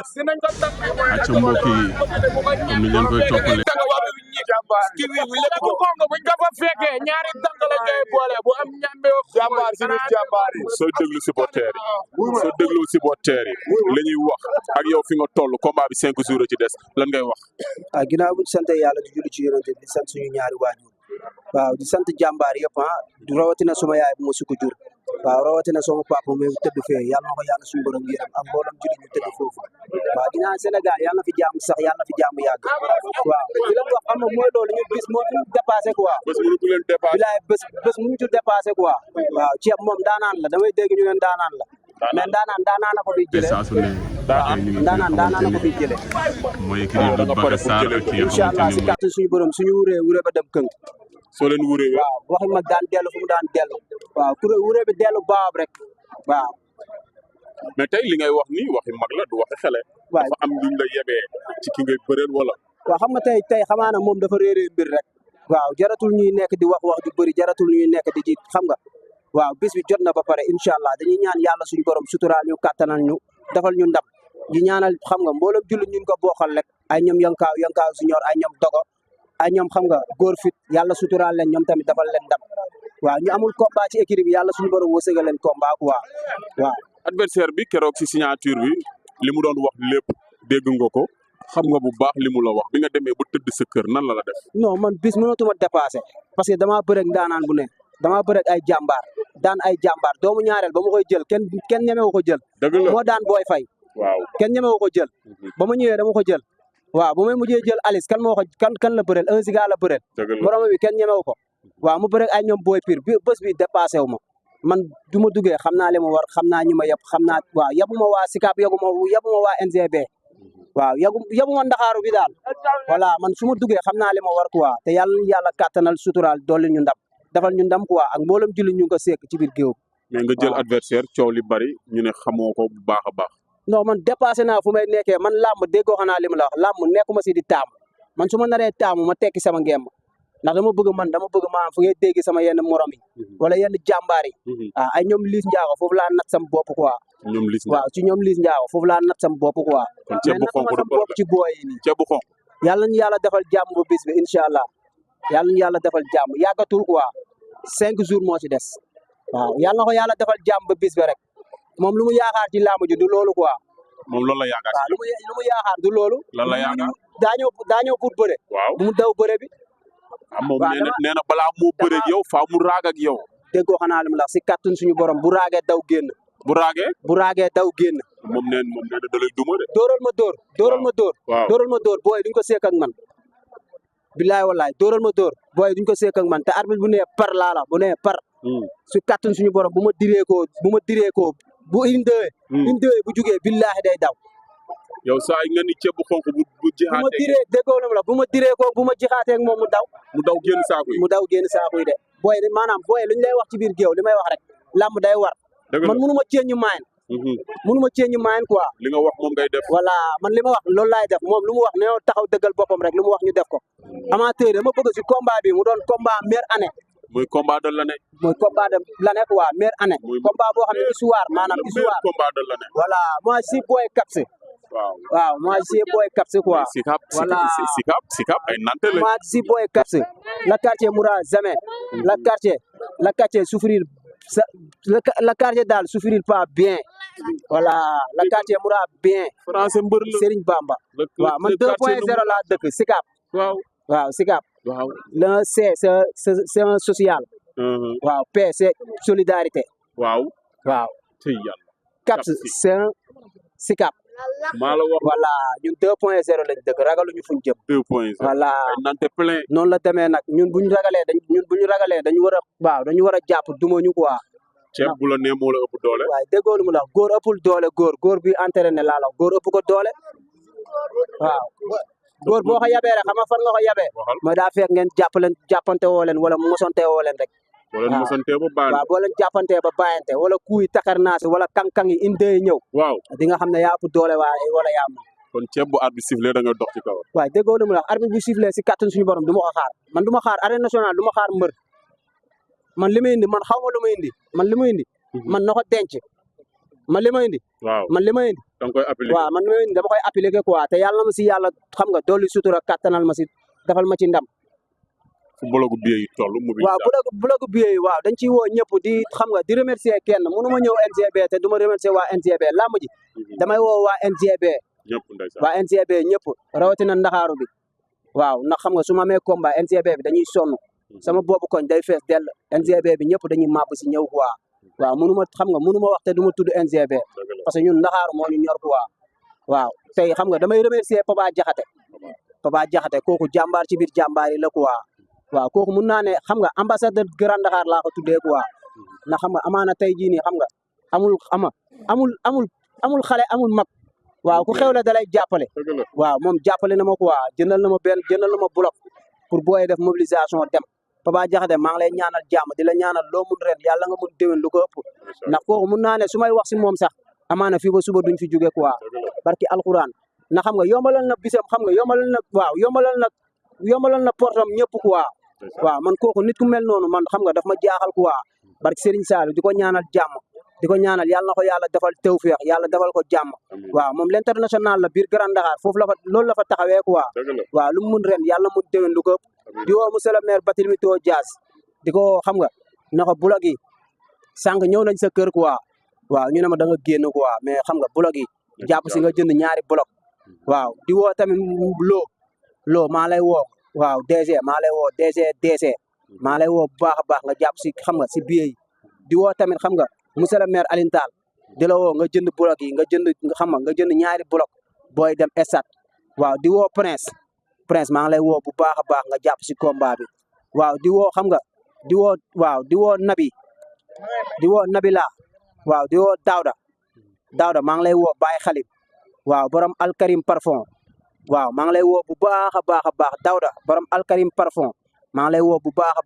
acca mbokk yi comme ni ngeen koy toppale jàmbaar si biir jàmbaar yi soo déglu supporters yi soo déglu supporters yi la ñuy wax ak yow fi nga toll combat bi 5 jours ci des lan ngay wax. ginnaaw bu ñu sant yàlla di julli ci yonent bi di sant suñu ñaari waajur waaw di sant jàmbaar yëpp rawatina suma yaay bu ma sukk jur waaw rawatina sama papa mu tëdd fee yàlla na ko yàlla suñu borom yërëm ak mboolem julli ñu tëdd foofu waaw dinaa Sénégal yàlla na fi jàmm sax yàlla na fi jàmm yàgg waaw di leen wax xam nga mooy loolu ñu bis moo ñu dépassé quoi bilaay bés mu ñu dépassé quoi waaw ceeb moom daanaan la damay dégg ñu leen daanaan la mais daanaan la ko fi jëlee daanaan la ko fi jëlee mooy kii di Baka Sarr ak ki incha allah si kàttan suñu borom suñu wuree ba dem këng soo leen wuree waaw waxi mag daan dellu fu mu daan dellu waaw ku wuree bi dellu baab rek waaw mais tey li ngay wax nii waxi mag la du waxi xele dafa am luñ la yebee ci ki ngay bëreel wala waaw xam nga tey xamaana moom dafa réeree mbir rek waaw jaratul ñuy nekk di wax ju bëri jaratul ñuy nekk di ci xam nga waaw bis bi jot na ba pare incha allah dañuy ñaan yàlla suñu borom suturaal ñu kàttanal ñu defal ñu ndam di ñaanal xam nga mboolem jullit ñun ko bokkal rek ay ñoom yankaaw siñoor ay ñoom dogo ay ñoom xam nga góor fit yàlla suturaal leen ñoom tamit defal leen ndam waaw ñu amul combat ci équipe bi yàlla suñu borom wësëgal leen combat quoi waaw adversaire bi keroog si signature bi li mu doon wax lépp dégg nga ko xam nga bu baax li mu la wax bi nga demee ba tëdd sa kër nan la def non man bis mënatuma dépassé parce que damaa bëreeg ndaanaan bu ne damaa bëreeg ay jàmbaar daan ay jàmbaar doomu ñaareel ba ma koy jël kenn ñemewu ko jël moo daan booy fay waaw kenn ñemewu ko jël ba ma ñëwee dama ko jël waaw bu may mujjee jël Alice kan la bëreel 1 Giga la bëreel borom bi kenn ñemewu ko waaw mu bëreeg ay ñoom booy pire bi bés bi dépassé wu ma man du ma duggee xam naa li ma war xam naa ñi ma yëpp xam naa waaw yabuma waa Sicap yabuma waa NGB waaw yabuma Ndakaaru bi daal voilà man su ma duggee xam naa li ma war quoi te yàlla kàttanal suturaal dolli ñu ndam defal ñu ndam quoi ak mboolem julli ñu ngi ko seek ci biir géew mais nga jël adversaire coow li bari ñu ne xamoo ko bu baax a baax non man dépassé naa fu may nekkee man làmb déggoo xanaa li ma la wax làmb nekkuma si di taamu man su ma naree taamu ma tekki sama ngemb ndax dama bëgg maanaam fu ngay dégg sama yenn morom yi wala yenn jàmbaar yi ay ñoom Liss Ndiago foofu laa nat sam bopp quoi waaw ci ñoom Liss Ndiago foofu laa nat sam bopp quoi mais natuma sam bopp ci booy yi nii ceeb bu xonk yàlla ñu yàlla defal jàmm bu bis bi incha allah yàlla ñu yàlla defal jàmm yàggatul quoi 5 jours moo ci des waaw yàlla na ko yàlla defal jàmm ba bis bi rek moom lu mu yaakaar ci làmb ji du loolu quoi moom loolu la yaakaar waaw lu mu yaakaar du loolu lan la yaakaar daa ñëw pour bëre waaw bu mu daw bëre bi moom nee na balaa moo bëre ak yow faa mu raag ak yow déggoo xanaa li mu la si kàttun suñu borom bu raagee daw génn bu raagee daw génn moom nee na da lay duma de dóoral ma dóor booy duñ ko seek ak man bilaay wallaay dóoral ma dóor booy duñ ko seek ak man te arbitre bu nee par laa la bu nee par su kàttun suñu borom bu ma diree ko bu indee bu jugee billaahi day daw yow saa yi nga ni ceeb bu xonk bu jixaatee bu ma diree déggoo na la bu ma diree ko bu ma jixaatee ak moom mu daw génn saaku yi de booy maanaam booy lu ñu lay wax ci biir géew li may wax rek làmb day war man mënu ma ceeñu maayen quoi li nga wax moom ngay def voilà man li ma wax loolu laay def moom lu mu wax ne taxaw dëggal boppam rek lu mu wax ñu def ko amateur dama bëgg si combat bi mu doon combat meilleure année mooy combat de l'année quoi meilleure année combat boo xam ne histoire maanaam histoire combat de l'année voilà moi si booy kapse waaw moi si booy kapse quoi voilà Sicap ay nante la moi si booy kapse la quartier moura jamais la quartier souffrir la quartier daal souffrir pas bien voilà la quartier moura bien français mbër la Serigne Bamba waaw man 2.0 laa dëkk Sicap waaw Sicap le C c'est un social waaw P c'est solidarité waaw tey yàlla Cap c'est un Sicap maa la wax voilà ñun 2.0 lañ dëkk ragaluñu fuñ jëm 2.0 voilà nante plein noonu la demee nag ñun bu ñu ragalee dañu war a jàpp duma ñu quoi ceeb bu la nee moo la ëpp doole waaye déggoo lu mu la góor ëppul doole góor bi entraîné laa la góor ëpp ko doole waaw góor boo ko yabee rek xam nga fan nga ko yabee mooy daa fekk ngeen jàppante woo leen wala mosante woo leen rek waaw boo leen jàppantee ba bàyyante wala kuy takar naasi wala kang-kang yi indee ñëw waaw di nga xam ne yaa ëpp doole wala yaa ma kon ceeb bu arbitre sifflé da nga dox ci kaw waaye déggoo lu mu la arbitre bu sifflé si kàttun suñu borom du ma ko xaar man du ma xaar arène nationale du ma xaar mbër man li muy indi man xaw ma lu muy indi man li muy indi man na ko denc man li ma indi. waaw man li ma indi. da nga koy appliquer. waaw man li ma indi dama koy appliquer quoi te yàlla na ma si yàlla xam nga dolli sutura kattanal ma si defal ma ci ndam. fu blogu billet yi toll waaw blogu billet yi waaw dañ ciy woo ñëpp di xam nga di remercier kenn mënu ma ñëw NGB te du ma remercier waa NGB làmb ji damay woo waa NGB. ñëpp ndeysaan waa NGB ñëpp rawatina Ndakaaru bi waaw ndax xam nga su ma amee combat NGB bi dañuy sonn sama boobu koñ day fees dell NGB bi ñëpp dañuy màbb si ñëw quoi waaw mënu ma xam nga mënu ma wax te du ma tudd NGB parce que ñun Ndakaaru moo ñu ñor quoi waaw tey xam nga damay remercier Papa Jaxate kooku jàmbaar ci biir jàmbaar yi la quoi waaw kooku mun naa ne xam nga ambassadeur Grand Dakar laa ko tuddee quoi ndax xam nga amaana tey jii nii xam nga amul xale amul mag waaw ku xewle da lay jàppale waaw moom jàppale na ma quoi jëndal na ma bloc pour booy def mobilisation dem Papa Jaxate maa ngi lay ñaanal jàmm di la ñaanal loo mun ren yàlla nga mun déwén lu ko ëpp ndax kooku mun naa ne su may wax si moom sax amaana fii ba suba duñ fi jóge quoi barki alxuraan na xam nga yombalal na bisam xam nga yombalal na portam ñëpp quoi waaw man kooku nit ku mel noonu man xam nga daf ma jaaxal quoi barki Serigne Saliou di ko ñaanal jàmm di ko ñaanal yàlla na ko yàlla defal tawfeex yàlla defal ko jàmm waaw moom l'international la biir Grand Dakar foofu loolu la fa taxawee quoi waaw lu mu mun ren yàlla mun déwén lu ko ëpp di woo monsieur le maire Barthélémy Dias di ko xam nga na ko bloc yi sànq ñëw nañ sa kër quoi waaw ñu ne ma da nga génn quoi mais xam nga bloc yi jàpp si nga jënd ñaari bloc waaw di woo tamit loo maa lay woo waaw DG maa lay woo DC maa lay woo bu baax a baax nga jàpp si xam nga si billet yi di woo tamit xam nga monsieur le maire Alioune Tall di la woo nga jënd bloc yi nga jënd ñaari bloc booy dem stade waaw di woo Prince maa ngi lay woo bu baax a baax nga jàpp si combat bi waaw di woo xam nga di woo Nabila waaw di woo Daouda maa ngi lay woo Baye Khalib waaw borom Alkarim Parfum waaw maa ngi lay woo bu baax a baax Daouda borom Alkarim Parfum maa ngi lay woo bu baax a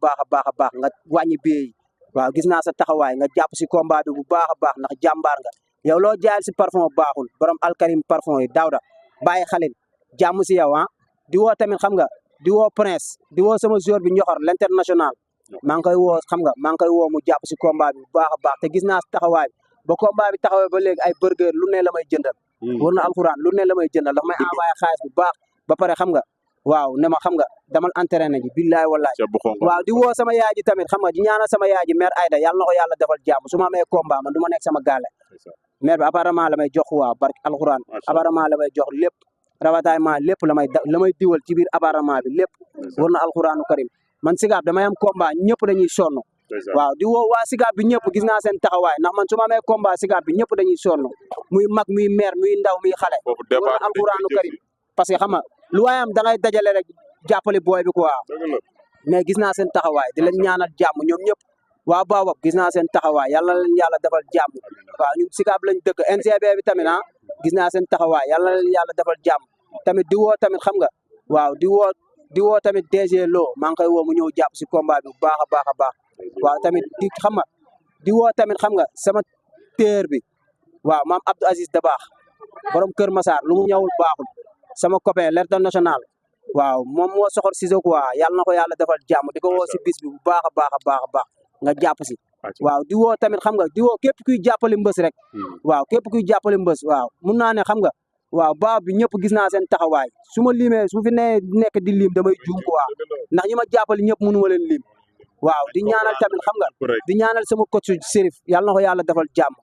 baax nga wàññi billet yi waaw gis naa sa taxawaay nga jàpp si combat bi bu baax a baax ndax jàmbaar nga yow loo jaayal si parfum baaxul borom Alkarim Parfum yi Daouda Baye Khalil jàmm si yow ah di woo tamit xam nga di woo Prince di woo sama joueur bi Ñoxor l'international maa ngi koy woo xam nga maa ngi koy woo mu jàpp si combat bi bu baax a baax te gis naa sa taxawaay ba combat bi taxawee ba léegi ay burger lu ne la may jëndal war na alxuraan lu ne la may jëndal dafa may envoyé xaalis bu baax ba pare xam nga waaw ne ma xam nga damal entraîné ji billaay wallaay waaw di woo sama yaay ji tamit xam nga di ñaanal sama yaay ji mère Aïda yàlla na ko yàlla defal jàmm su ma amee combat man du ma nekk sama gaale mère bi apparemment la may jox waaw barki alxuraan apparemment la may jox lépp ravitaillement lépp la may diwal ci biir apparemment bi lépp war na alxuraanu karim man Sicap damay am combat ñëpp dañuy sonn waaw di woo waa Sicap bi ñëpp gis naa seen taxawaay ndax man su ma amee combat Sicap bi ñëpp dañuy sonn muy mag muy mère muy ndaw muy xale war na alxuraanu karim parce que xam nga lu waay am da ngay dajale rek jàppale booy bi quoi mais gis naa seen taxawaay di leen ñaanal jàmm ñoom ñëpp waa Baobab gis naa seen taxawaay yàlla na leen yàlla defal jàmm waaw ñun Sicap lañ dëkk NCB bi tamit ah gis naa seen taxawaay yàlla na leen yàlla defal jàmm tamit di woo tamit xam nga waaw di woo tamit DG Lo maa ngi koy woo mu ñëw jàpp si combat bi bu baax a baax waaw tamit di xam nga di woo tamit xam nga sama téer bi waaw maam Abdou Aziz Dabaax borom Kër Massar lu mu ñëwul baaxul sama copain l'international waaw moom moo soxor Cissé quoi yàlla na ko yàlla defal jàmm di ko woo si bis bi bu baax a baax nga jàpp si waaw di woo tamit xam nga di woo képp kuy jàppale mbës rek waaw képp kuy jàppale mbës waaw mun naa ne xam nga waaw baaw bi ñëpp gis naa seen taxawaay su ma limee su fi nekk di lim damay juum quoi ndax ñi ma jàppale ñëpp mënu ma leen lim waaw di ñaanal tamit xam nga di ñaanal sama coach Serif yàlla na ko yàlla defal jàmm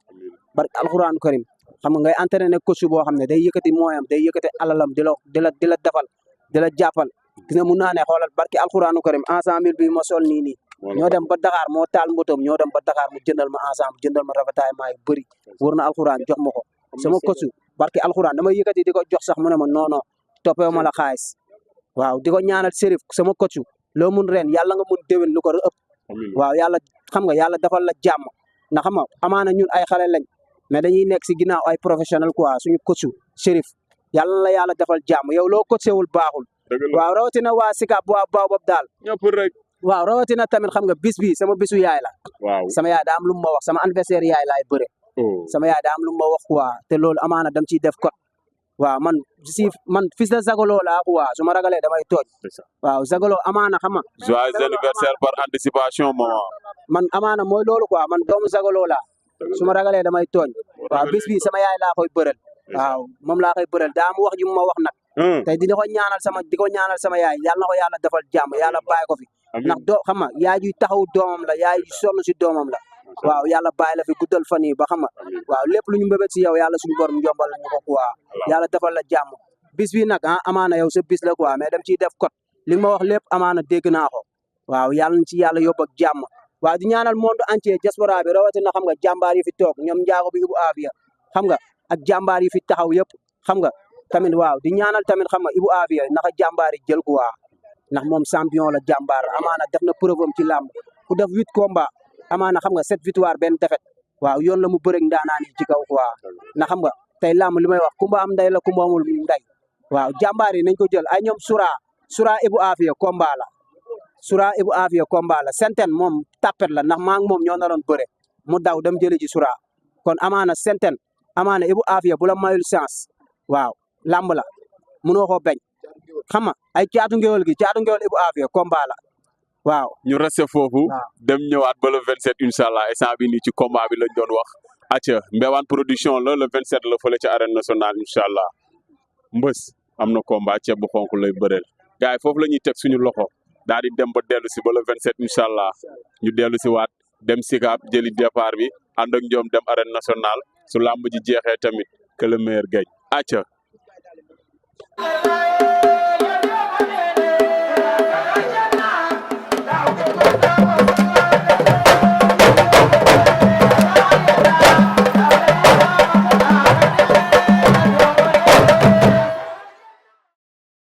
barke alxuraanu karim xam nga ngay entraîné coach boo xam ne day yëkkati mooyam day yëkkati alalam di la defal di la jàppal gis nga mun naa ne xoolal barke alxuraanu karim ensemble bi ma sol nii ñoo dem ba Dakar moo taal mbotoom ñoo dem ba Dakar mu jëndal ma ensemble jëndal ma ravitaillement yu bëri wër na alxuraan jox ma ko sama coach barke alxuraan damay yëkkati di ko jox sax mu ne ma non toppee ma la xaalis waaw di ko ñaanal Serif sama coach loo mun ren yàlla nga mun déwén lu ko ëpp waaw yàlla xam nga yàlla defal la jàmm ndax xam nga amaana ñun ay xale lañ mais dañuy nekk si ginnaaw ay professionnel quoi suñu coach Serif yàlla na la yàlla defal jàmm yow loo coachewul baaxul waaw rawatina waa Sicap waa Baobab daal ñëpp rek waaw rawatina tamit xam nga bis bi sama bisu yaay la waaw sama yaay daa am lu ma wax sama anniversaire yaay laay bëre sama yaay daa am lu ma wax quoi te loolu amaana dam ciy def code waaw man fils de Zagolo laa quoi su ma ragalee damay tooj waaw Zagolo amaana xam nga joyeux anniversaire par anticipation maman man amaana mooy loolu quoi man doomu Zagolo laa su ma ragalee damay tooñ waaw bis bi sama yaay laa koy bëreel waaw moom laa koy bëreel daa am wax ju ma wax nag tey di ko ñaanal sama yaay yàlla na ko yàlla defal jàmm yàlla bàyyi ko fi ndax xam nga yaay ji taxaw doomam la yaay ji sonn si doomam la waaw yàlla bàyyi la fi guddal fan yi ba xam nga waaw lépp lu ñu mbébét si yow yàlla suñu borom jombal ñu ko quoi yàlla defal la jàmm bis bi nag amaana yow sa bis la quoi mais dem ciy def code li ma wax lépp amaana dégg naa ko waaw yàlla na ci yàlla yóbbu ak jàmm waaw di ñaanal monde entier diaspora bi rawatina xam nga jàmbaar yi fi toog ñoom njaago bi Ibou Afia xam nga ak jàmbaar yi fi taxaw yëpp xam nga tamit waaw di ñaanal tamit xam nga Ibou Afia naka jàmbaar yi jël quoi ndax moom champion la jàmbaar amaana def na preuve am ci làmb ku def 8 combats amaana xam nga 7 victoire benn défaite waaw yoon la mu bëreeg ndaanaan yi ci kaw quoi na xam nga tey làmb li may wax kumba am nday la kumba amul nday waaw jàmbaar yi nañ ko jël ay ñoom Sura Ibou Afia combat la Sura Ibou Afia combat la Senten moom tapet la ndax maa ngi moom ñoo naroon bëre mu daw dem jëli ci Sura kon amaana Senten amaana Ibou Afia bu la mayul chance waaw làmb la mënoo koo bañ xam nga ay caatu ngéwél Ibou Afia combat la waaw ñu resté foofu dem ñëwaat ba le 27 incha allah instant bi nii ci combat bi lañ doon wax acca Mbewaan production la le 27 la fële ci arène nationale incha allah mbës am na combat ceeb bu xonk lay bëreel gars yi foofu la ñuy teg suñu loxo daal di dem ba dellu si ba le 27 incha allah ñu dellu si waat dem Sicap jëli départ bi ànd ak ñoom dem arène nationale su làmb ji jeexee tamit que le meilleur gagne acca